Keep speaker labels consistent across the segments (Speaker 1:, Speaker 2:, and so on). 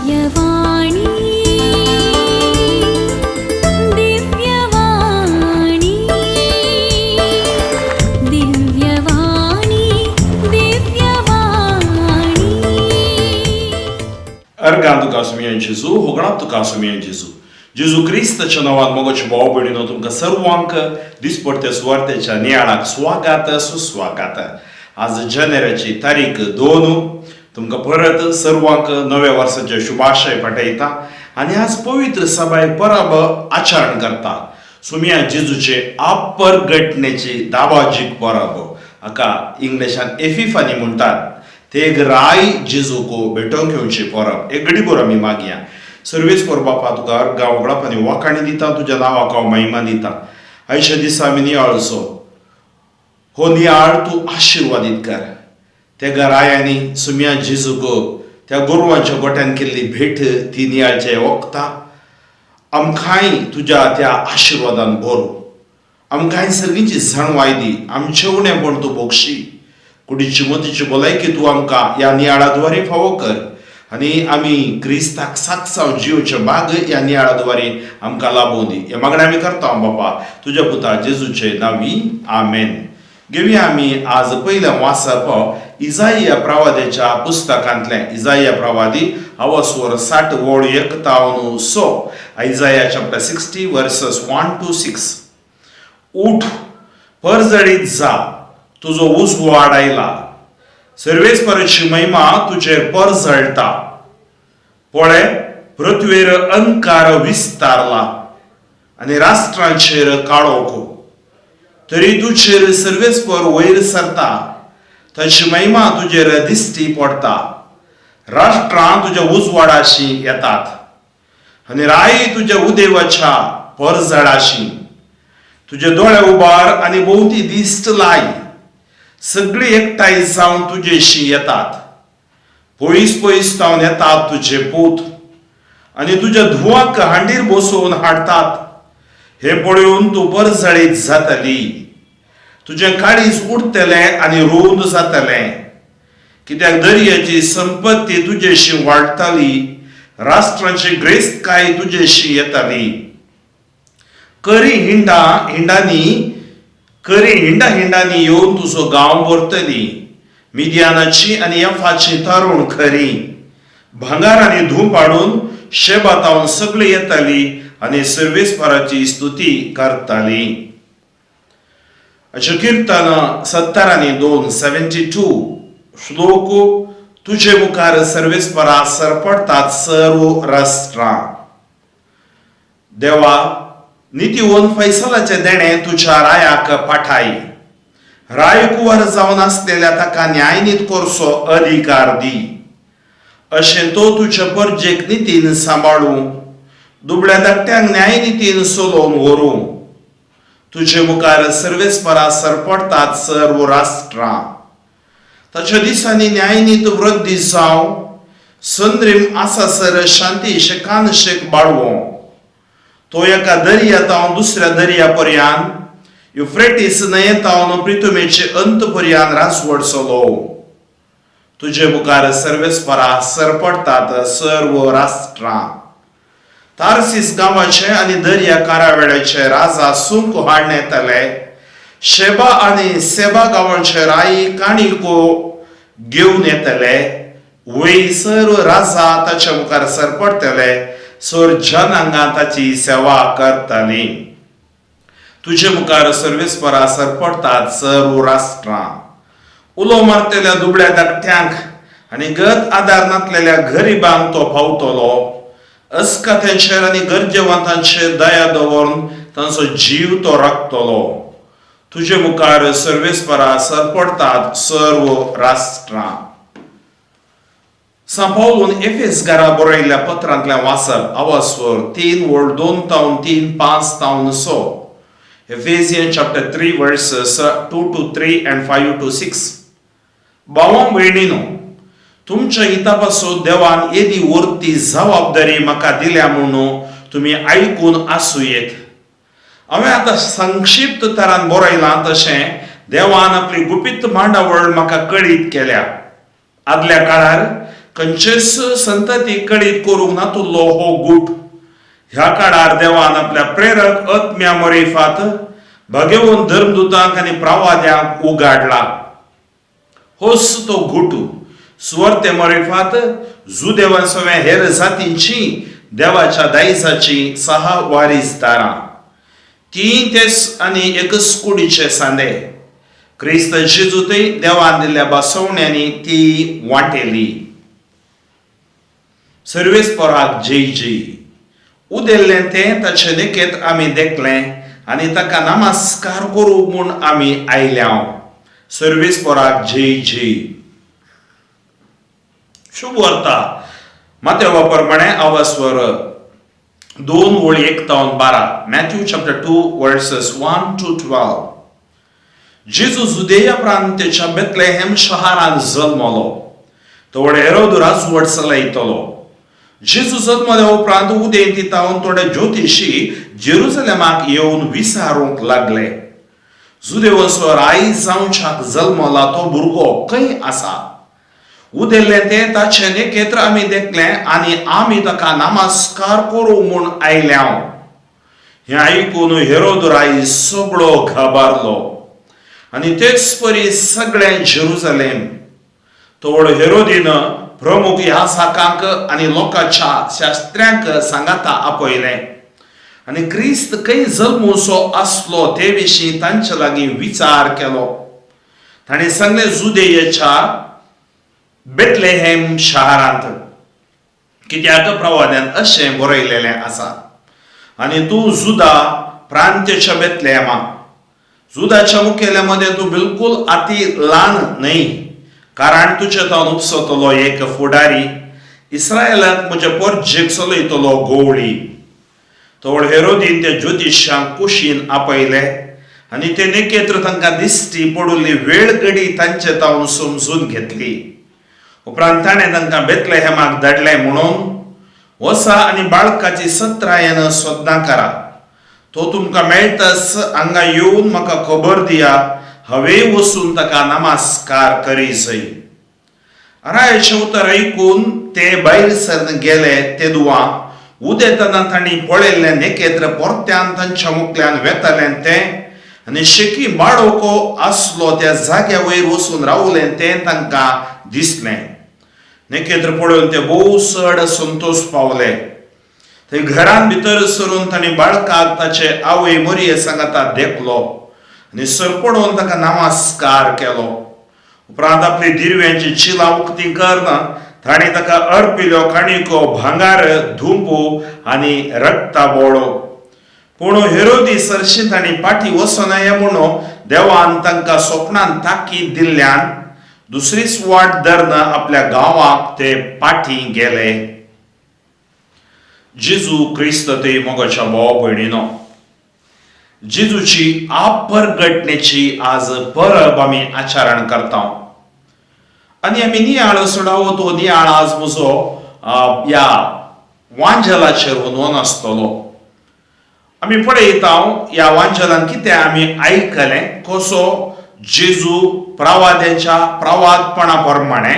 Speaker 1: दिव्यवाणी, दिव्यवाणी, दिव्यवाणी, दिव्यवाणी.
Speaker 2: अर्गां तुका सुमयन जेजू, होगडाप तुका सुमयन जेजू. जेजू क्रिस्ताच्या नांवान मोगाचे भाव भयणीनो, तुमकां सर्वांक दिसपडत्या सुवार्तेच्या नियाळाक स्वागत सुस्वागत. आज जानेराची तारीख 2. तुमकां परत सर्वांक नव्या वर्साचे शुभाशय पाठयता आनी आज पवित्र सभाय परब आचरण करता. सुमया जेजूचे अपर घटनेची दाबाजीक परब, हाका इंग्लिशान एफिफानी म्हणटात. ते एक राय जेजूको भेटोवंक येवची परब. एक घडीभर आमी मागया. सर्वेस्पर बापा, तुका अर्गां वगळाप आनी वाखाणी दिता. तुज्या नांवाक हांव महिमा दिता. आयच्या दिसा आमी नियाळचो, हो नियाळ तूं आशिर्वादीत कर. त्या घरायांनी सुमया जेजूक त्या गोरवांच्या गोट्यान केल्ली भेट ती नियाळचे वखता आमकांय तुज्या त्या आशिर्वादान भरू. आमकांय सगळींची जाणवाय दी. आमचे उणेपण तूं भोगशी. कुडीची मतीची भलायकी तूं आमकां ह्या नियाळा द्वारे फावो कर आनी आमी क्रिस्ताक साक्षाव जिवचे भाग ह्या नियाळा द्वारे आमकां लाभोवं दी. हे मागणें आमी करता बापा, तुज्या पुता जेजूचे नांवी, आमेन. घेवया आमी आज पयलें वाचप इजाइया प्रवाद्याच्या पुस्तकांतलें. इजाइया प्रवादी अवस्वर 60 वळ 1 तावन 6. Isaiah chapter 60 verses 1 to 6. उठ, परजळीत जा, तुजो उजवाड आयला, सर्वेस्पराची महिमा तुजेर परजळटा. पळय, पृथ्वेर अंकार विस्तारला आनी राष्ट्रांचेर काळोख, तरी तुजेर सर्वेस्पर वयर सरता, ताची महिमा तुजेर दिश्टी पडटा. राष्ट्रां तुज्या उजवाडाशी येतात आनी राय तुज्या उदेवाच्या परजळाशी. तुजे दोळे उबार आनी भोंवती दिश्ट लाय. सगळी एकठांय जावन तुजेशी येतात. पयस पयस तावन येतात तुजे पूत आनी तुज्या धुवाक हांडीर बसोवन हाडटात. हें पळोवन तूं परजळीत जातली. तुजें काळीज उडटलें आनी रूंद जातलें, कित्याक दर्याची संपत्ती तुजेशी वाडटाली, राष्ट्रांची ग्रेस्तकाय तुजेशी येताली. करी हिंडा हिंडांनी, करी हिंडा हिंडांनी येवन तुजो गांव भरतली. मिदियानाची आनी यफाची तरुण खरी भांगार आनी धूप हाडून शेबातावन सगळी येताली आनी सर्वेस्पराची स्तुती करताली. अशें किर्तन 72, 72 श्लोक. तुजे मुखार सर्वेस्परा सरपडटात सर्व राष्ट्रां. देवा, नितीवन फैसलाचे देणें तुज्या रायाक पाठाय. राय कुंवर जावन आसलेल्या ताका न्यायनीत करचो अधिकार दी. अशें तो तुज्या परजेक नितीन सांबाळूं, दुबळ्या धाकट्यांक न्यायनितीन चलोवन व्हरूं. तुजे मुखार सर्वेस्परा सरपडटात सर्व राष्ट्रां. ताच्या दिसांनी न्यायनीत वृद्धी जावं. संद्रीम आसासर शांती शेकान शेक बाळवो. तो एका दर्या तावन दुसऱ्या दर्या पर्यंत, युफ्रेटीस न्हंयेतावन प्रितुमेचे अंत पर्यंत राजवट चलो. तुजे मुखार सर्वेस्परा सरपडटात सर्व राष्ट्रां. तारसीस गांवाचे आनी दर्या कारावेळाचे राजा सुंक हाडून येतले. शेबा आनी सेबा गांवाचे राई काणिको घेवन येतले. वय, सर्व राजा ताच्या मुखार सरपडटले, सर्व जनांगां ताची सेवा करतली. तुजे मुखार सर्वेस्परा सरपडटात सर्व राष्ट्रां. उलो मारतल्या दुबळ्या धाकट्यांक आनी गत आदार नातलेल्या गरिबांक तो पावतलो. अस्कत्यांचेर आनी गरजेवंतांचेर दया दवरून तांचो जीव तो राखतलो. तुजे मुखार सर्वेस्परा सरपडटात सर्व राष्ट्रां. सांत पावलून एफेस घरा बरयल्ल्या पत्रांतल्या वाचप. आवास्वर 3 वळ 2 तावन 3, 5 तावन 6. Ephesians chapter 3 verses 2 to 3 and 5 to 6. भावा भयणीनो, तुमच्या हिता पासून देवान येदी वर्ती जबाबदारी म्हाका दिल्या म्हणून तुमी आयकून आसूं येत. हांवें आतां संक्षिप्त तरान बरयलां तशें देवान आपली गुपीत मांडावळ म्हाका कळीत केल्या. आदल्या काळार खंयचेच संतती कळीत करूंक नातुल्लो हो गूट. ह्या काळार देवान आपल्या प्रेरक आत्म्या मरेफात भगेवन धर्मदूतांक आनी प्रवाद्यांक उगाडला. होच तो गुटू सुवर्ते मरेफात जुदेवान सगळ्या हेर जातींची देवाच्या दायजाची सहा वारीसदारां ती तेच आनी एकच कुडीचे सांदे क्रिस्त जेजूतय देवान दिल्ल्या बसवण्यांनी ती वांटेली. सर्वेस्पराक जय जय. उदेल्लें तें ताचें निकेत आमी देखलें आनी ताका नमस्कार करूं म्हूण आमी आयल्या. सर्वेस्पराक जय जय. शुभ वार्ता मातेवा प्रमाणे आवास्वर 2 वळी 1 तावन 12. Matthew chapter 2 verses 1 to 12. जेजू जुदेया प्रांतेच्या बेतलेहेम शहरांत जल्मलो. तो हेरोद राजवट चलयतलो. जेजू जल्मल्या उपरांत उदेंती तावन थोडे ज्योतिशी जेरुजलेमाक येवन विचारूंक लागले, जुदेवसो राय जावच्याक जल्मला तो भुरगो खंय आसा? उदेल्लें तें ताचें नेकेत्र आमी देखलें आनी आमी ताका नमस्कार करूं म्हूण आयल्या. हें आयकून हेरोद राय सगळो घाबारलो आनी तेच परी सगळें जेरुजलेम. तवळ हेरोदीन प्रमुख ह्या साकांक आनी लोकांच्या शास्त्र्यांक सांगाता आपयलें आनी क्रिस्त खंय जल्मुसो आसलो ते विशीं तांचे लागीं विचार केलो. ताणें सांगलें, जुदेयेच्या बेतलेहेम शहरांत, कित्याक प्रवाद्यान अशें बरयलेलें आसा, आनी तूं जुदा प्रांत्यच्या बेतलेहेमा, जुदाच्या मुखेल्या मदें तूं बिलकूल आती ल्हान न्हय, कारण तुजे तावन उपसतलो एक फुडारी, इस्रायलाक म्हज्या पोरजेक चलयतलो गोवळी. तवळ हेरोदीन त्या ज्योतिशांक कुशीन आपयले आनी ते नेकेत्र तांकां दिश्टी पडुल्ली वेळ घडी तांचे तावन समजून घेतली. उपरांत ताणें तांकां बेतलेहेमाक धाडलें म्हणून, वसा आनी बाळकाची सत्रायेन सोदनां करा. तो तुमकां मेळटाच हांगा येवन म्हाका खबर दिया, हांवें वचून ताका नमस्कार करी जय. रायाचें उतर आयकून ते भायर सरन गेले. ते दुवा उदेतना तांणी पळयल्लें नेकेत्र परत्यान तांच्या मुखल्यान वेतालें तें आनी शेकी बाळोको आसलो त्या जाग्या वयर वचून रावलें तें तांकां दिसलें. नेकेत्र पळोवन ते भोव चड संतोश पावले. थंय घरान भितर सरून तांणी बाळकाक ताचे आवय मोरये सांगाता देखलो आनी सरपडोवन ताका नमस्कार केलो. उपरांत आपली दिरव्यांची चिलां उक्ती करून तांणी ताका अर्पिल्यो काणिको, भांगार, धुंपू आनी रक्ता बोळो. पूण हेरोदी सरशी तांणी पाटी वचना हें म्हणून देवान तांकां सोपणान ताकीद दिल्ल्यान दुसरीच वाट धरून आपल्या गांवाक ते पाटी गेले. जेजू क्रिस्त ते मोगाच्या भाव भयणीनो, जेजूची आपरगटणेची आज परब आमी आचरण करता आनी आमी नियाळ सोडावो. तो नियाळ आज म्हजो ह्या वांजलाचेर वनवन आसतलो. आमी पळयता ह्या वांजलान कितें आमी आयकलें, कसो जेजू प्रवाद्यांच्या प्रवादपणा प्रमाणे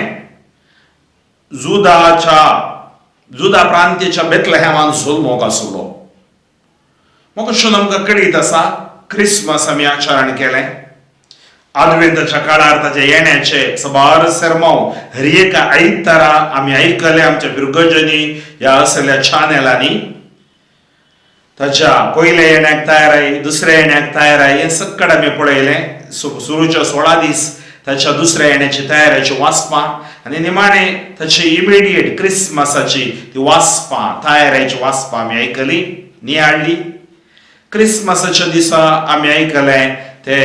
Speaker 2: जुदा प्रांतेच्या बेतलेहेमान जल्मोक आसलो. म्हाका आमकां कळीत आसा, क्रिसमस आमी आचरण केलें. आदवेंताच्या काळार ताच्या येण्याचे सबार सेरमांव हर एका आयतारा आमी आयकले आमच्या बिरगजनी ह्या असल्या चॅनलांनी. ताच्या पयल्या येण्याक तयार, दुसऱ्या येण्याक तयार, हें सगळें आमी पळयलें. सुरूच्या 16 दीस ताच्या दुसऱ्या येण्याची तयाराची वाचपां आनी निमाणे ताची इमिडिएट क्रिसमसाची ती वाचपां, तयाराची वाचपां आमी आयकली, नियाळ्ळी. क्रिसमसाच्या दिसा आमी आयकलें ते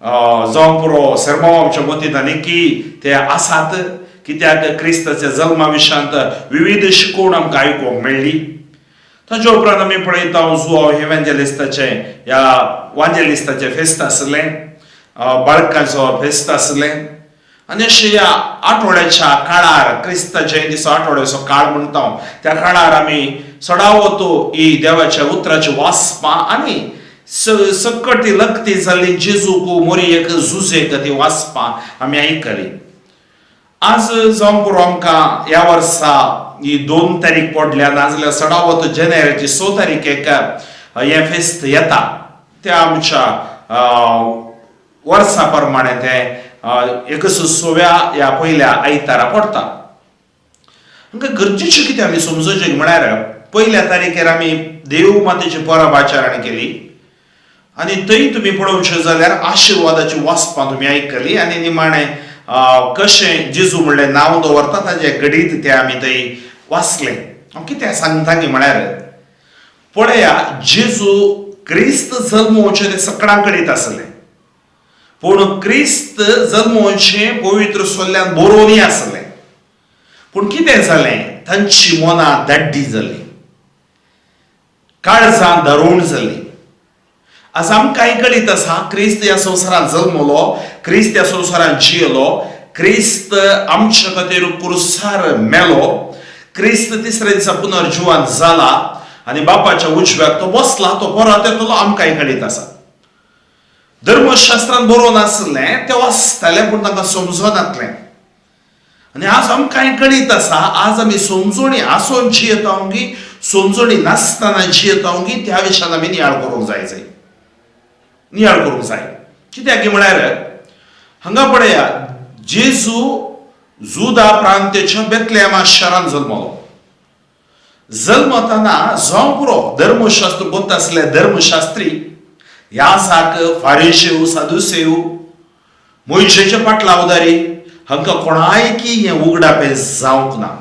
Speaker 2: जावं पुरो सेरमांव आमच्या मतींत आनी की ते आसात, कित्याक क्रिस्ताच्या जल्मा विशांत विविध शिकवण आमकां आयकूंक मेळ्ळी. ताच्या उपरांत आमी पळयता जुआव इव्हेंजेलिस्ताचें ह्या वांजेलिस्ताचें फेस्त आसलें, बाळकांचो फेस्त आसलें. आनी अशें ह्या आठवड्याच्या काळार, क्रिस्ताच्या दिसा आठवड्याचो काळ म्हणटा हांव, त्या काळार आमी सडावतो ही देवाच्या उतराची वाचपां आनी सकट ती लकती जाल्ली जेजूक मोरयेक जुजेक ती वाचपां आमी आयकली. आज जावंक पुरो आमकां ह्या वर्सा ही 2 तारीख पडल्या, नाजाल्यार सडावत जानेवारीची 6 तारखेक हें फेस्त येता. त्या आमच्या वर्सा प्रमाणे तें एकस सव्या ह्या पयल्या आयतारा पडटा. आमकां गरजेचें कितें आमी समजोवचें म्हळ्यार पयल्या तारखेर आमी देव मातेची परब आचरण केली आनी थंय तुमी पळोवचें जाल्यार आशिर्वादाची वाचपां तुमी आयकली आनी निमाणें कशें जेजू म्हणलें नांव दवरता ताजें घडीत तें आमी थंय वाचलें. हांव कितें सांगता म्हळ्यार पळया, जेजू क्रिस्त जल्मोवचें तें सगळ्यां कडेन आसलें, पूण क्रिस्त जल्मोवचें पवित्र सोल्ल्यान बरोवनय आसलें. पूण कितें जालें, तांची मनां दाड्डी जाली, काळजां दारूण जाली. आज आमकांय कळीत आसा क्रिस्त ह्या संवसारांत जल्मलो, क्रिस्त ह्या संवसारांत जियेलो, क्रिस्त आमच्या खातीर कुर्सार मेलो, क्रिस्त तिसऱ्या दिसा पुनर्जिवान जाला आनी बापाच्या उजव्याक तो बसला, तो परत येतलो. आमकांय कळीत आसा. धर्मशास्त्रान बरोवन आसलें तें वाचतालें, पूण तांकां समजनातलें. आनी आज आमकांय कळीत आसा, आज आमी समजोणी आसोन जियेता की समजोणी नासतना जियेता की त्या विशयान आमी नियाळ करूंक जाय जाय नियाळ करूंक जाय. कित्याक म्हळ्यार हांगा पळया, जेजू जुदा प्रांतेच्या बेतलेमा शारांत जल्मलो. जल्मताना जावं पुरो धर्मशास्त्र गोत आसले धर्मशास्त्री याजाक, फारीसेव, सादुसेव, मोयशेचे पाटलावदारी हांकां कोणायकी हें उगडापें जावंक ना.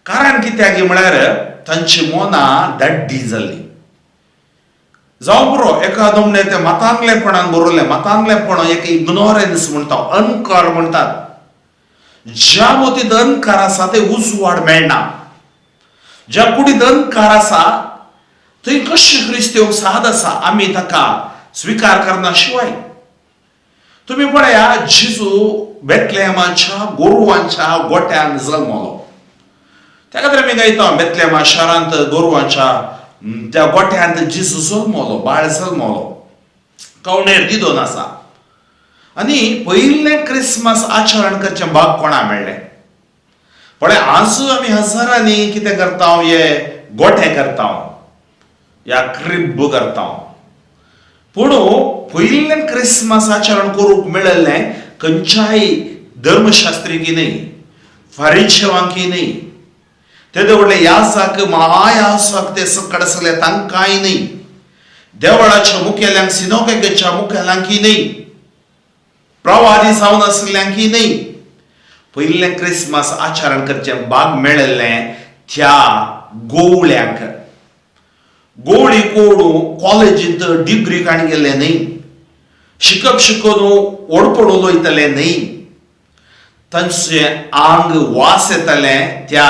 Speaker 2: कारण कित्याक म्हळ्यार तांची मनां दाड्डी जाल्ली. जावं पुरो एका नमणे तें मतांगलेपणान बरोवलें. मतांगलेपण एक इग्नोरन्स म्हणटा, अणकार म्हणटात. ज्या मतींत अणकार आसा ते उजवाड मेळना. ज्या कुडींत अणकार आसा थंय कशें क्रिस्त येवंक साद आसा आमी ताका स्विकार करना शिवाय. तुमी पळया, जेजू बेतलेमाच्या गोरवांच्या गोट्यान जल्मलो. त्या खातीर आमी गायता, बेतलेमा शारांत गोरवांच्या त्या गोट्यांत जेजू जल्मलो, बाळ जल्मलो, कवणेर दिदोन आसा. आनी पयलें क्रिसमस आचरण करचें भाग कोणा मेळ्ळें? पळय, आज आमी हजारांनी कितें करता, हे गोठे करता या क्रिब्ब करता, पूण पयलें क्रिसमस आचरण करूंक मेळिल्लें खंयच्याय धर्मशास्त्रीकी न्हय, फारीशेवांकी न्हय, तेदे व्हडले याजाक महायाजाक ते सकड आसले तांकांय न्हय, देवळाच्या मुखेल्यांक सिनोगेच्या मुखेल्यांकी न्हय, प्रवादी जावन आसल्ल्यांकी न्हय. पयलें क्रिसमस आचरण करचें भाग मेळिल्लें त्या गोवळ्यांक. गोवळी कोडू कॉलेजींत डिग्री काण गेल्ले न्हय, शिकप शिकून व्हडपण उलयतले न्हय, तांचें आंग वास येतलें त्या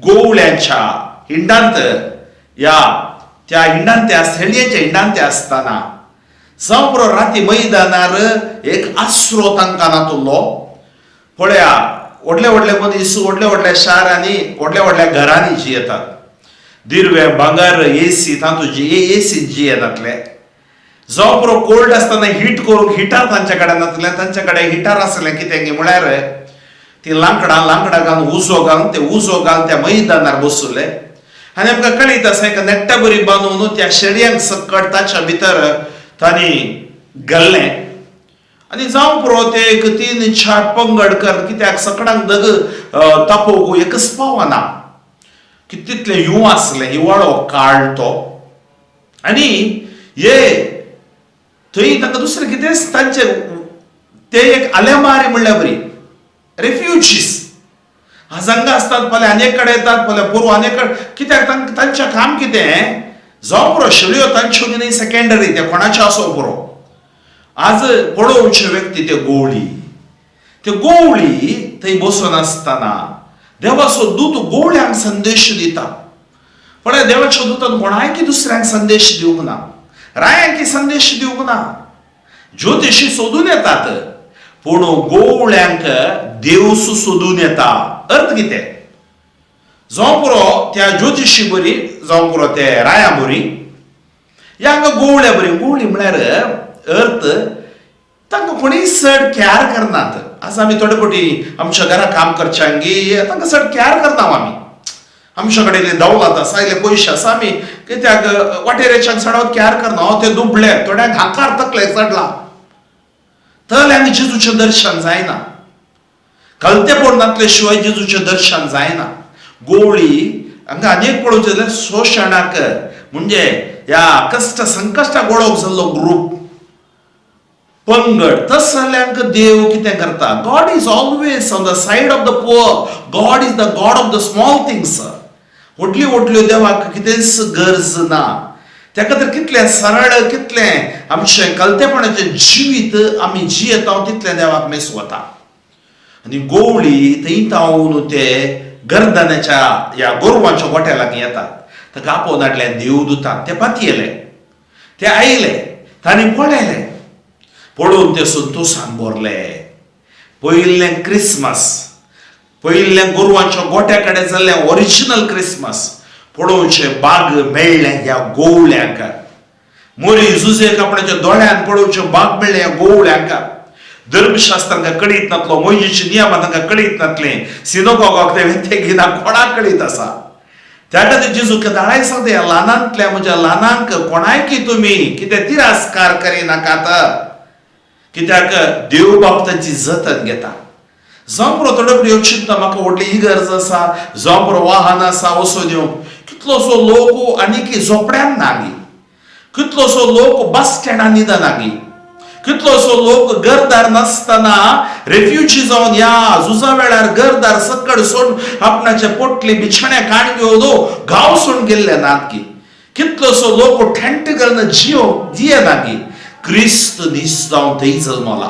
Speaker 2: गोवळ्यांच्या हिंडांत या त्या हिंडांत त्या शेळयेच्या हिंडांत ते आसतना जावं पुरो राती मैदानार एक आसरो तांकां नातुल्लो. पळया, व्हडले व्हडले मनीस व्हडल्या व्हडल्या शारांनी व्हडल्या व्हडल्या घरांनी जियेतात, दिरवे भांगर एसी तातूंत जी एसी जियेतातले. जावं पुरो कोल्ड आसतना हीट करूंक हिटर तांचे कडेन नासलें. तांचे कडेन हिटर आसलें कितें म्हळ्यार ती लांकडां लांकडां घालून उजो घालून ते उजो घालून त्या मैदानार बसुल्ले. आनी आमकां कळीत आसा, एका नेट्टा बरी बांदून त्या शेळयांक सकट ताच्या भितर तांणी घाल्लें. आनी जावं पुरो ते एक 3-4 पंगड कर, कित्याक सकडांक दग तापोवंक एकच पावना की तितलें यूं आसलें, हिवाळो काळ तो. आनी हे थंय तांकां दुसरें कितेंच तांचे ते एक आलेमारी म्हणल्यार बरी रेफ्युजीस आज हांगा आसतात, फाल्यां आनी कडेन येतात, फाल्यां पोरूं आनी कडेन. कित्याक तांचें काम कितें जावं पुरो शेळयो तांच्यो न्ही सेकेंडरी, ते कोणाच्यो आसो पुरो. आज पळोवचे व्यक्ती ते गोवळी, ते गोवळी थंय बसून आसतना देवाचो दूत गोवळ्यांक संदेश दिता. पळय, देवाच्या दुतान कोणायकी दुसऱ्यांक संदेश दिवंक ना, रायांकी संदेश दिवंक ना, ज्योतिशी सोदून येतात, पूण गोवळ्यांक देवसू सोदून येता. अर्थ कितें जावं पुरो त्या ज्योतिशी बरी, जावं पुरो ते राया बरी, ह्या हांगा गोवळ्या बरी. गोवळी म्हळ्यार अर्थ तांकां कोणीय चड कॅर करनात. आज आमी थोडे फावटी आमच्या घरा काम करच्यांगी तांकां चड कॅर करना आमी. आमच्या कडेन इल्ली दौलत आसा, इल्ले पयशे आसा, आमी कित्याक वाटेर चडावत कॅर करना. ते दुबळे, थोड्यांक हाकार तकलेक चडला, तल्यांक जेजूचें दर्शन जायना. कलतेपण नातले शिवाय जेजूचें दर्शन जायना. गोवळी हांगा आनी एक पळोवचें जाल्यार शोशणाक म्हणजे ह्या कश्ट संकश्टाक वळख जाल्लो ग्रूप पंगड, तस जाल्ल्यांक देव कितें करता? God is always on the side of the poor. God is the God of the small things. व्हडल्यो व्हडल्यो देवाक कितेंच गरज ना. त्या खातीर कितलें सरळ, कितलें आमचें कलतेपणाचें जिवीत आमी जियेता, तितलें देवाक मेस वता. आनी गोवळी थंय तावन ते गर्दनाच्या ह्या गोरवांच्या गोट्या लागीं येतात. ताका आपोवन हाडले देवदूतान. ते पातयेले, ते आयले, तांणी पळयले, पळोवन ते संतोशान भरले. पयिल्लें क्रिसमस, पयिल्लें गोरवांच्या गोट्या कडेन जाल्लें ओरिजिनल क्रिसमस पळोवचें बाग मेळ्ळें ह्या गोवळ्यांक. मोरी जुजेक आपणाच्या दोळ्यान पळोवचें बाग मेळ्ळें ह्या गोवळ्यांक. धर्मशास्त्र तांकां कळीत नातलो, मोयजीची नियमां तांकां कळीत नातलें, सिनोगॉगाक ते व्यत्यय कोणाक कळीत आसा? त्या खातीर जेजू केदाळाय सांगता, ह्या ल्हानांतल्या म्हज्या ल्हानांक कोणायकी तुमी कितें तिरस्कार करिनाकात, कित्याक देव बाप तांची जतन घेता. जावं पुरो, थोडे पुरो चिंता, म्हाका व्हडली इगर्ज आसा, जावं पुरो वाहन आसा वचून येवंक. कितलोसो लोक आनीक झोपड्यान नागी, कितलोसो लोक बस स्टँडान न्हिदनागी, कितलोसो लोक घरदार नासतना रेफ्युजी जावन ह्या झुजा वेळार घरदार सकड सोडून आपणाचे पोटली बिछाण्या काण घेवन गांव सोडून गेल्ले नात की. कितलोसो लोक टेंट घालून जियो जियेनागी. क्रिस्त नीस जावन थंय जल्मला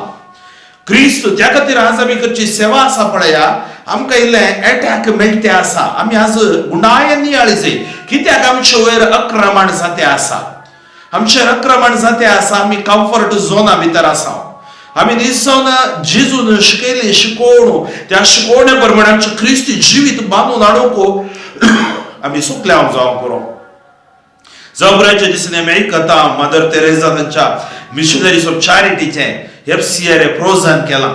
Speaker 2: क्रिस्त. त्या खातीर आज आमी करची सेवा आसा पळया, आमकां इल्लें एटॅक मेळटे आसा. आमी आज गुंडायन नियाळी, कित्याक आमचे वयर आक्रमण जाते आसा, आमचेर आक्रमण जाते आसा. आमी कम्फर्ट झोना भितर आसा. आमी निसवन जेजून शिकयली शिकोवण, त्या शिकोवणे प्रमाणे आमचें क्रिस्ती जिवीत बांदून हाडूंक आमी सुकल्या जावंक पुरो. जबराच्या दिसांनी आमी आयकता, मदर तेरेजा तांच्या मिशनरीज ऑफ चॅरिटीचें एफसीआर प्रोत्साहन केलां.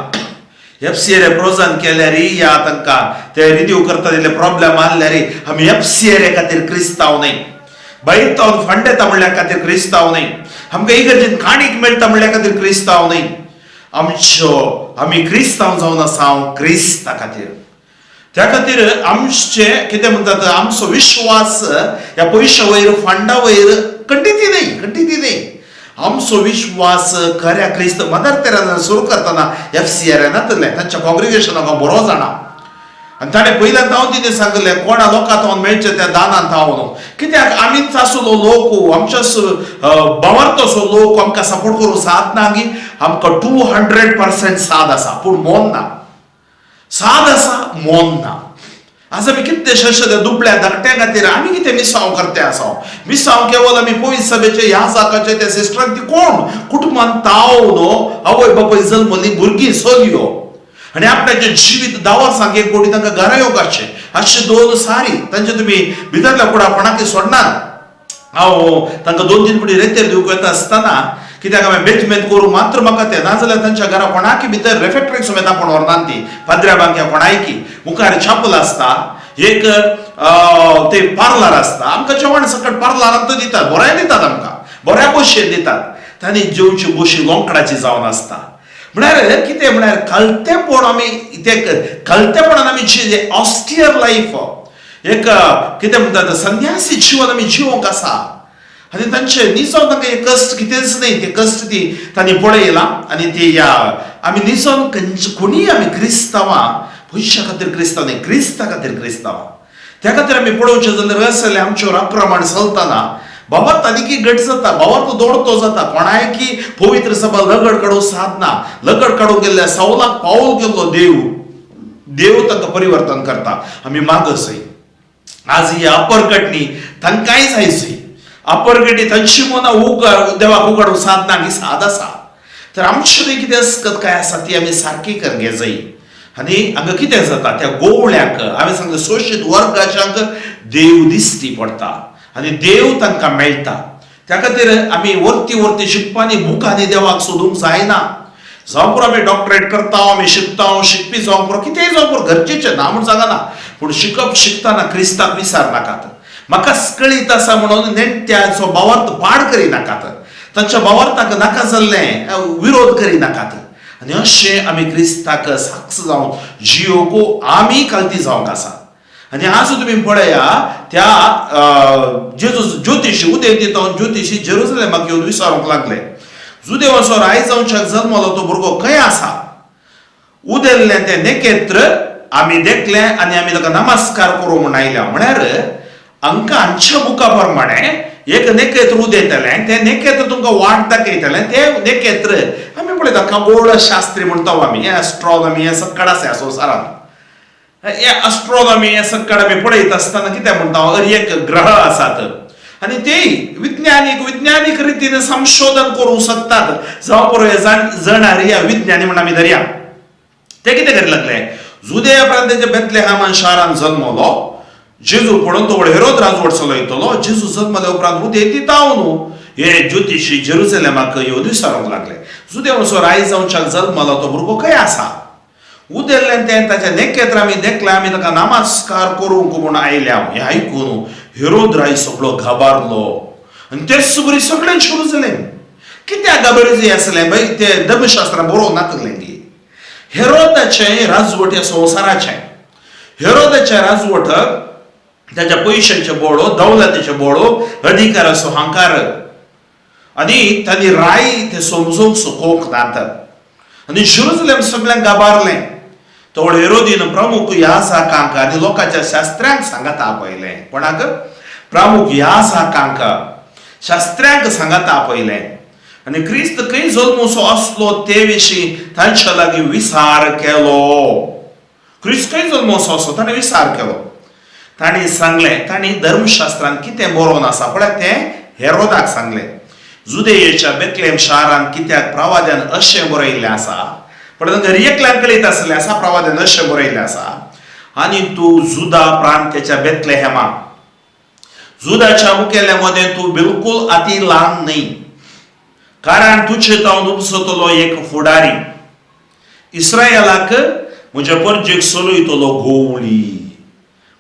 Speaker 2: एफसीआर प्रोत्साहन केल्यार या तांकां ते रिन्यू करता तितले प्रॉब्लेम आहल्यार आमी एफसीआर खातीर क्रिस्तांव न्हय, भायर तावन फंड येता म्हणल्या खातीर क्रिस्तांव न्हय, आमकां इगर्जेन काणीक मेळटा म्हणल्या खातीर क्रिस्तांव न्हय. आमच्यो आमी क्रिस्तांव जावन आसा क्रिस्ता खातीर. त्या खातीर आमचे कितें म्हणटात, आमचो विश्वास ह्या पयशा वयर, फंडा वयर खंडीत न्हय, खंडीत न्हय. आमचो विश्वास खऱ्या क्रिस्त. मदर तेरेजा सुरू करतना एफ सी आर नातलें तांच्या कॉंग्रिगेशनाक हांव बरो जाणा. आनी ताणें पयल्यान हांव तिणें सांगलें, कोणा लोकां थावन मेळचें त्या दानान थावन, कित्याक आमीच आसलो लोक, आमच्याच भावार्थाचो लोक आमकां सपोर्ट करूंक साद ना गी. आमकां 200% साद आसा, पूण मोन ना. साद आसा, मोन ना. आज आमी कितलेशे त्या दुबळ्या धाकट्या खातीर आमी कितें मिसांव करते आसा. मिसांव केवल आमी पयस सभेचे ह्या जाकाचे त्या सिस्टरांक, ती कोण कुटुंबान ताव न्हू, आवय बापूय जल्मली भुरगीं चलयो आनी आपल्याचें जिवीत 10 वर्सांक एक कोटी तांकां घरा येवपाचें. अशे दोन सारी तांचे तुमी भितरल्या कुडा कोणाकय सोडनात. हांव तांकां दोन तीन पुटी रेतेर दिवंक वता आसतना, कित्याक हांवें बेजमेंत करूं मात्र म्हाका तें, नाजाल्यार तांच्या घरा कोणाकी भितर रेफेक्टरीक समेत आपूण व्हरनात ती पाद्र्या बांक्या कोणायकी. मुखार छापल आसता एक, ते पार्लर आसता. आमकां जेवण सकट पार्लरांत दितात, बरें दितात, आमकां बऱ्या भशेन दितात. तांणी जेवची बशी लोंकडाची जावन आसता. म्हळ्यार कितें म्हळ्यार कलतेपण, आमी ते कलतेपणान आमी जे ऑस्टियर लायफ एक कितें म्हणटात, संन्यासी जिवन आमी जिवंक आसा. आनी तांचे निजो तांकां हे कश्ट कितेंच न्हय, ते कश्ट ती तांणी पळयलां. आनी ती ह्या आमी निजोन खंयचे कोणीय आमी क्रिस्तांवां पयशा खातीर क्रिस्तांव न्हय, क्रिस्ता खातीर क्रिस्तांवां. त्या खातीर आमी पळोवचें जाल्यार असलें आमचेर आक्रमण चलतना बाबा तानिकी घट जाता, बाबा तो दोडतो जाता. कोणायकी पवित्र सभा लगड काडूंक सादना. लगड काडूंक गेल्ल्या सवलाक पावल गेल्लो देव, देव तांकां परिवर्तन करता. आमी मागसय आज ही अपरकटणी तांकांय जायची. अपरकटणी तांची मनां उगड देवाक उगडूंक सादना ही साद आसा. तर आमचे कितें अस्कत काय आसा ती आमी सारकी करूंक जाय. आनी हांगा कितें जाता, त्या गोवळ्यांक हांवें सांगलें, शोशीत वर्गाच्यांक देव दिश्टी पडटा आनी देव तांकां मेळटा. त्या खातीर आमी वरती वरती शिकपानी बुकांनी देवाक सोदूंक जायना. जावं पुरो आमी डॉक्टरेट करता, आमी शिकता, शिकपी जावं पुरो, कितेंय जावं पुरो, गरजेचें ना म्हूण सांगना, पूण शिकप शिकतना क्रिस्ताक विसार नाकात. म्हाका कळीत आसा म्हणून नेणट्यांचो भावार्थ पाड करिनाकात, तांच्या भावार्थाक नाका जाल्लें विरोध करिनाकात. आनी अशें आमी क्रिस्ताक साक्ष जावन जियोको आमी कालती जावंक आसा. आनी आज तुमी पळया त्या जेजू ज्योतिशी उदेंतींत ज्योतिशी जेरुजलेमाक येवन विचारूंक लागले, जुदेवाचो राय जावच्याक जल्मलो तो भुरगो खंय आसा? उदेल्लें तें नेकेत्र आमी देखलें आनी आमी ताका नमस्कार करूं म्हूण आयल्या. म्हळ्यार हांकां हांच्या बुका प्रमाणे एक नेकेत्र उदेतलें, तें नेकेत्र तुमकां वाट दाखयतलें. तें नेकेत्र आमी पळयता, खगोळ शास्त्री म्हणटा आमी, हें एस्ट्रॉनॉमी हें सक्कड आसा ह्या संवसारांत. हे एस्ट्रॉनॉमी हें सक्कड आमी पळयता आसतना कितें म्हणटा, हर एक ग्रह आसात आनी तेय विज्ञानीक विज्ञानीक रितीन संशोधन करूंक शकतात. जावं पुरो हे जणारी ह्या विज्ञानी म्हण आमी धरया. ते कितें करी लागले, जुदेया प्रांताच्या बेतलेहामान शारांत जल्मलो जेजू पळोवन तो हेरोद राजवट चलयतलो. जेजू जल्मल्या उपरांत उदेंती तावन हे ज्योतिशी जेरुजलेमाक येवन विचारूंक लागले, जुदेवाचो राय जावच्याक जल्मलो तो भुरगो खंय आसा? उदेल्लें तें ताच्या नेकेत्र आमी देखलें, आमी ताका नमस्कार करूंक म्हूण आयल्या. हें आयकून हेरोद राय सगळो घाबारलो आनी तेच बरी सगळें जेरुजलेम कित्याक घाबरचे आसलें बाय, ते धर्मशास्त्रां बरोवंक नातलें गी. हेरोदाचें राजवट ह्या संवसाराचें, हेरोदाचें राजवट ताच्या पयशांचें बोळो, दौलतीचें बोळो, अधिकाराचो हंकार, आनी तांणी राय ते समजूंक सकोवंक नात. आनी जेरुजलेम सगळ्यांक गाबारलें. तो हेरोदीन प्रमुख याजकांक आनी लोकांच्या शास्त्र्यांक सांगात आपयलें. कोणाक? प्रमुख याजकांक, शास्त्र्यांक सांगात आपयलें आनी क्रिस्त खंय जल्मसो आसलो ते विशीं तांच्या लागीं विचार केलो. क्रिस्त खंय जल्मसो आसलो ताणें विचार केलो. तांणी सांगलें, तांणी धर्मशास्त्रांत कितें बरोवन आसा पळय तें हेरोदाक सांगलें. जुदेयेच्या बेतलेम शारांत कित्याक प्रवाद्यान अशें बरयल्लें आसा, पळय तांकां एकल्याक कळीत आसलें आसा प्रवाद्यान अशें बरयल्लें आसा, आनी तूं जुदा प्रांत्याच्या बेतलेहेमा, जुदाच्या मुखेल्या मदें तूं बिलकूल अती ल्हान न्हय, कारण तुजे तावन उपसतलो एक फुडारी, इस्रायलाक म्हज्या परजेक चलयतलो गोवळी.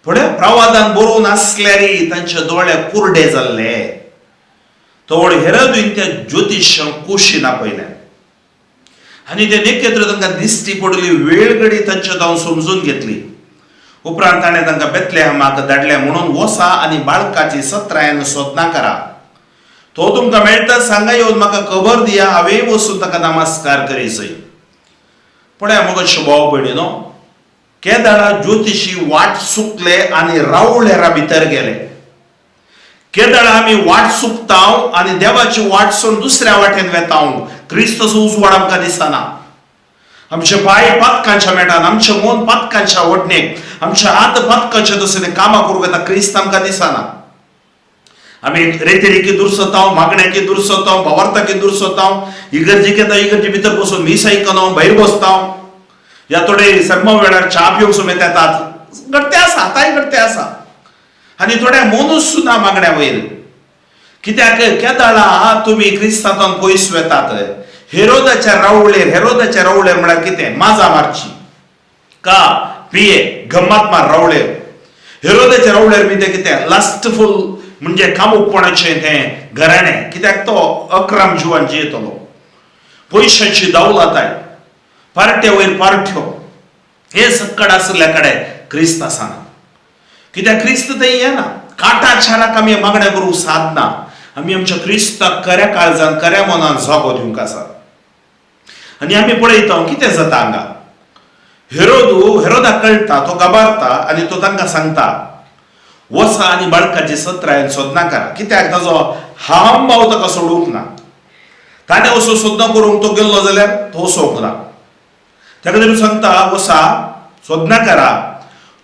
Speaker 2: पळय प्रवादान बरोवन आसल्यार तांचे दोळे कुरडे जाल्ले. तवळ हेरोदीन त्या ज्योतिशांक कुशीन आपयलें आनी ते नेकेत्र तांकां दिश्टी पडली वेळ घडी तांच्या जावन समजून घेतली. उपरांत ताणें तांकां बेतलेहमाक धाडलें म्हणून वसा आनी बाळकाची सत्रायन सोदना करा, तो तुमकां मेळटा सांगा येवन म्हाका खबर दिया, हांवें वचून ताका नमस्कार करीसय. पळया मगो भाव भयणीनो, केदाळा ज्योतिशी वाट चुकले आनी रावळेरा भितर गेले. केदाळा आमी वाट चुकताव आनी देवाची वाट सोडून दुसऱ्या वाटेन वेताव. क्रिस्तचो उजवाड आमकां दिसना. आमचे पांय पातकांच्या मेटान, आमचें मन पातकांच्या वडणेक, आमचे हात पातकांच्या तसले कामां करूंक येता. क्रिस्त आमकां दिसना. आमी रेतेरिकी दुरसताव, मागण्याकी दुरसताव, भावार्थाकी दुरसताव, इगर्जेक येता, इगर्जे भितर बसून मीस आयकना, भायर बसताव, या थोडे सर्म वेळार च्या पिवंक समेत येतात. घडते आसा, आतांय घडते आसा. आनी थोड्या मनूच सुद्दां मागण्या वयर कित्याक केदाळा तुमी क्रिस्तांतान पयस वेतात. हेरोदाच्या रावळेर, हेरोदाच्या रावळेर म्हळ्यार कितें? माजा मारची का पिये गम्मत मार रावळेर. हेरोदाच्या रावळेर बी तें कितें लास्टफूल म्हणजे कामुकपणाचें तें घराणें, कित्याक तो अक्रम जिवन जियेतलो, पयशांची दौलताय, पार्ट्या वयर पार्ट्यो, हे सक्कड आशिल्ल्या कडेन क्रिस्त आसना. कित्याक क्रिस्त थंय येना. काटाचाराक आमी मागण्या करूंक सादना. आमी आमच्या क्रिस्ताक खऱ्या काळजान खऱ्या मनान जागो दिवंक आसा. आनी आमी पळयता कितें जाता हांगा. हेरोदाक कळटा, तो गबारता आनी तो तांकां सांगता, वसा आनी बाळकाची सत्रायन सोदना करा. कित्याक ताजो हांब भाव ताका सोडूंक ना. ताणें वचून सोदना करूंक तो गेल्लो जाल्यार तो वचोंक ना. ताका तरी सांगता, वसा सोदना करा,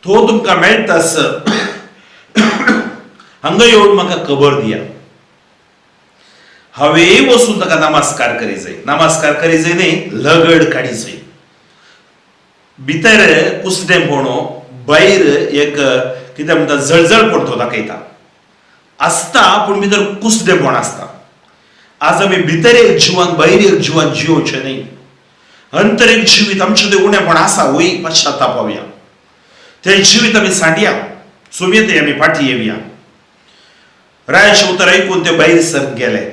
Speaker 2: तो तुमकां मेळटास हांगा येवन म्हाका खबर दिया, हांवें वचून ताका नमस्कार करी जाय. नमस्कार करी जाय न्ही, लगड काडी जाय. भितर कुसडेंपण, भायर एक कितें म्हणटा जळजळपण तो दाखयता आसता, पूण भितर कुसडेंपण आसता. आज आमी भितर एक जिवन भायर एक जिवन जियोवचें न्ही. अंतरीक जिवीत आमचें तें उणेपण आसा वय पश्चातापावया, तें जिवीत आमी सांडया, सुमेते आमी फाटी येवया. रायाचें उतर आयकून ते भायर सर गेले.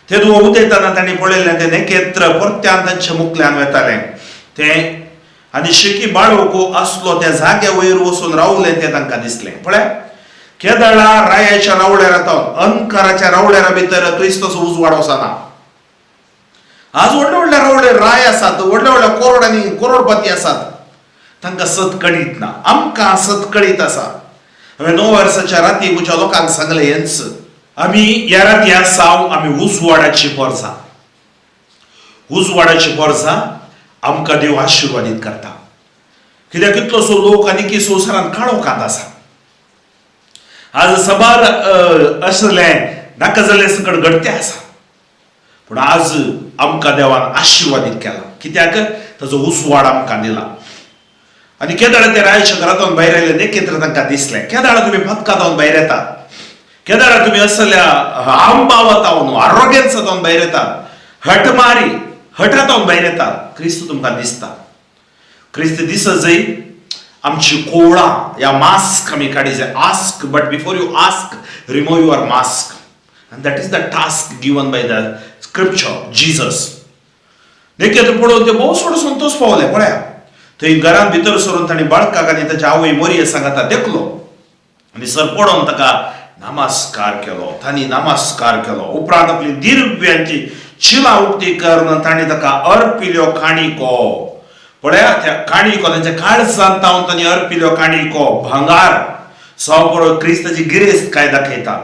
Speaker 2: ते दुवा उदयतना तांणी पळयलें तें नेकेत्र परत्यान तांच्या मुखल्यान वेतालें तें आनी शेकी बाळोवको आसलो त्या जाग्या वयर वचून रावलें तें तांकां दिसलें. पळय केदळा रायाच्या रावळेरा तो अंकाराच्या रावळेरा भितर थंयच तसो उजवाड वचना. आज व्हडले व्हडले रावळे राय आसात, व्हडल्या व्हडल्या करोडांनी करोडपती आसात, तांकां सत कळीत ना. आमकां सत कळीत आसा. हांवें 9 वर्साच्या राती म्हज्या लोकांक सांगलें हेंच, आमी ह्या राती आसा आमी उजवाडाची पोरसां, उजवाडाची पोरसां आमकां देव आशिर्वादीत करता. कित्याक कितलोसो लोक आनी संवसारांत काळोखांत आसा. आज साबार असलें नाका जाल्लें सकट घडते आसा, पूण आज आमकां देवान आशिर्वादीत केला. कित्याक ताजो उजवाड आमकां दिला. आनी केदाळा ते रायाच्या घरांतून भायर आयले नेकेत्र तांकां दिसलें. केदाळा तुमी पदकांत भायर येतात, केदाळा तुमी असल्या आंबावतावन आरोग्यांसांतून भायर येतात, हटमारी हटांतून भायर येतात, क्रिस्त तुमकां दिसता. क्रिस्त दिसत जय आमची कोवळां ह्या मास्क आमी काडी जाय. Ask but before you ask remove your mask, and that is the task given by the scripture Jesus. नेकेत्र पळोवन ते भोव चड संतोश पावले. पळया थंय घरांत भितर सरून तांणी बाळकाक आनी ताच्या आवय मोरये सांगाता देखलो आनी सर पडोवन ताका नमस्कार केलो. तांणी नमस्कार केलो. उपरांत आपली दिर्व्यांची चिलां उक्ती करून तांणी ताका अर्पिल्यो काणिको. पळया त्या काणिको तांच्या काळजांत तावन तांणी अर्पिल्यो काणिको भांगार सव पळय क्रिस्ताची गिरेस्त काय दाखयता,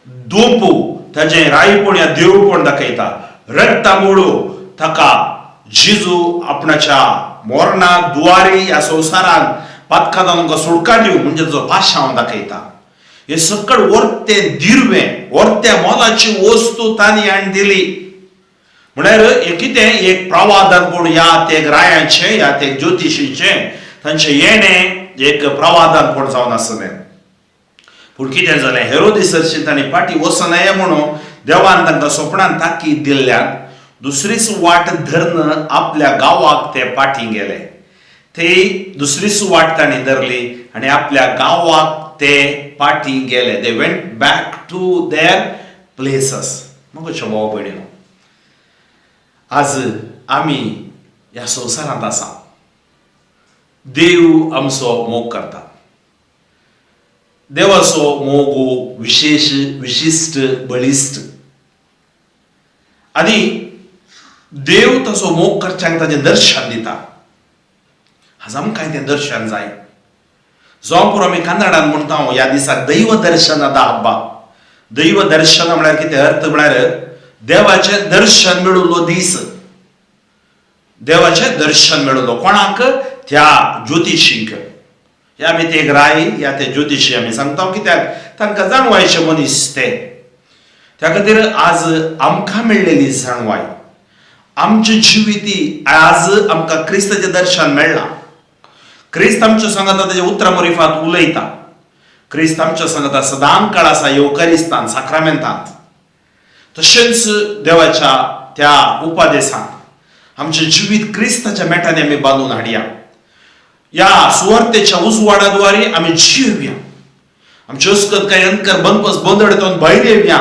Speaker 2: दोपू ताचें रायपण या देवपण दाखयता, रक्तामुळो ताका जिजू आपणाच्या मोरणा दुवारी ह्या संवसारान पातकां आमकां सुटका दिवं म्हणजे ताचो पाशांव दाखयता. हे सकळ वर्ते दिर्वें वर्त्या मोलाची वस्तू तांणी हाडून दिली. म्हळ्यार हे कितें एक प्रवादन पूण ह्या ते रायांचें ह्या ते ज्योतिशीचें तांचें येणें एक प्रवादन पूण जावन आसलें. पूण कितें जालें, हेरोदी सरशी तांणी फाटीं वचनाय म्हणून देवान तांकां सोपणान ताकीद दिल्ल्यान दुसरीच वाट धरून आपल्या गांवाक ते फाटीं गेले. ते दुसरीच वाट तांणी धरली आनी आपल्या गांवाक ते फाटीं गेले. They went back to their places. मगो भाव भयणीनो, आज आमी ह्या संवसारांत आसा. देव आमचो मोग करता. देवाचो मोग विशेश विशिश्ट बळिश्ट आनी देव तसो मोग करच्यांक ताजें दर्शन दिता. आज आमकां तें दर्शन जाय. जावं पुरो आमी कन्नडान म्हणटा ह्या दिसाक दैव दर्शनादा हब्बा. दैव दर्शन म्हळ्यार कितें अर्थ म्हळ्यार देवाचें दर्शन मेळिल्लो दीस. देवाचें दर्शन मेळिल्लो कोणाक? त्या ज्योतिशींक. ह्या आमी ते एक राय या ते ज्योतिशी आमी सांगता कित्याक तांकां जाणवायचे मनीस ते. त्या खातीर आज आमकां मेळ्ळेली जाणवाय आमचे जिविती आज आमकां क्रिस्ताचें दर्शन मेळ्ळां. क्रिस्त आमच्या सांगाता ताच्या उतरां मरिफात उलयता. क्रिस्त आमच्या सांगाता सदां काळ आसा येवकारिस्तान साक्रामेंतांत, तशेंच देवाच्या त्या उपादेसांत आमचें जिवीत क्रिस्ताच्या मेटांनी आमी बांदून हाडया. ह्या सुवार्तेच्या उजवाडाद्वारे आमी जिवया. आमचे अस्कत काय अंकर बंदपस बंदडतून भायर येवया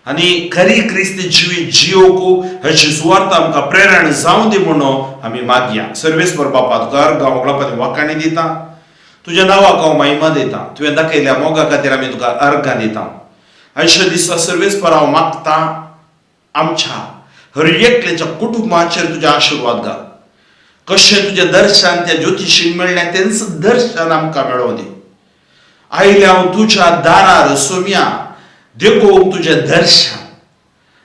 Speaker 2: आनी खरी क्रिस्ती जिवीत जियोवंक हाची सुवार्थ आमकां प्रेरणा जावं दी म्हणून आमी मागया. सर्वेस्पर बापा, तुका अर्गां होगळपाची वाखाणी दिता, तुज्या नांवाक हांव महिमा दिता. तुवें दाखयल्या मोगा खातीर आमी तुका अर्गां दिता. आयच्या दिसा सर्वेस्पर हांव मागता आमच्या हर एकल्याच्या कुटुंबाचेर तुजे आशिर्वाद घाल. कशें तुजें दर्शन त्या ज्योतिशीक मेळ्ळें तेंच दर्शन आमकां मेळोवं दी. आयलें हांव तुज्या दारार सोम्या देखूंक तुजें दर्शन.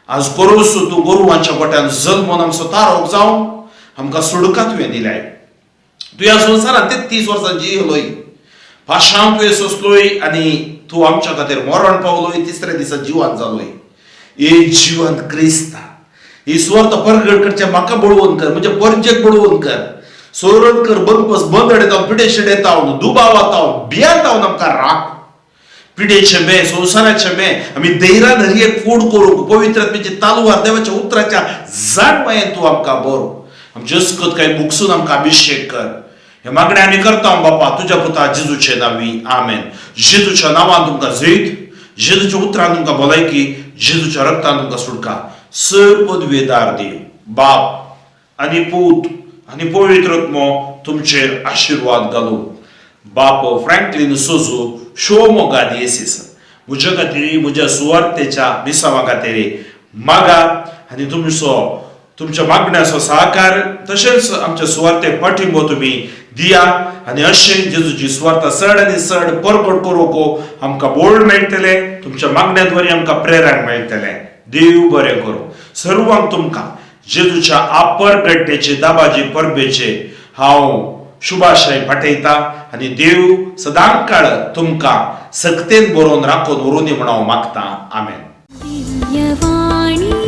Speaker 2: आज गोरवसो तूं गोरवांच्या गोट्यान जल्मून आमचो तारोक जावन आमकां सुडका तुवें दिल्याय. तूं ह्या संवसारांत 33 वर्सां जियेलोय, पाशांव तुवें सोंसलोय आनी तूं आमच्या खातीर मरण पावलोय, तिसऱ्या दिसा जिवान जालोय. हे जिवंत क्रिस्ता, ही सुवार्थ परगट करचें म्हाका बळवंत कर, म्हणजे परजेक बळवंत कर, सोरण कर, बंदपस बंद येता, पिडेशेड येता, दुबावात भियांत आमकां राख. पिडेचे मे संवसाराचे मे आमी धैर्यान हर एक फूड करूंक पवित्र आत्म्याची तालवार देवाच्या उतराच्या जाणवायेन तूं आमकां बरो. आमची अस्कत काय बुकसून आमकां अभिशेक कर. हे मागणें आमी करता बापा तुज्या पुता जेजूचे नांवी, आमेन. जेजूच्या नांवान तुमकां जैत, जेजूच्या उतरान तुमकां भलायकी, जेजूच्या रक्तान तुमकां सुटका. सर पदवेदार देव बाप आनी पूत आनी पवित्र आत्मो तुमचेर आशिर्वाद घालूं. बाप फ्रँकलीन सोजू शिवमोगा दियेसीस म्हज्या खातीर, म्हज्या सुवार्थेच्या मिसांवा खातीर मागात आनी तुमचो तुमच्या मागण्याचो सहकार तशेंच आमच्या सुवार्तेक पाठिंबो तुमी दिया आनी अशें जेजूची सुवार्ता चड आनी चड परगट करूंक आमकां बोळ मेळटलें, तुमच्या मागण्या द्वारे आमकां प्रेरण मेळटलें. देव बरें करूं. सर्वांक तुमकां जेजूच्या आपरगड्डेचे दाबाजी परबेचे हांव शुभाशय पाठयता आनी देव सदांकाळ तुमकां सक्तेन बरोवन राखून व्हरूंदी म्हूण हांव मागतां. आमेन.
Speaker 1: दिव्यवाणी.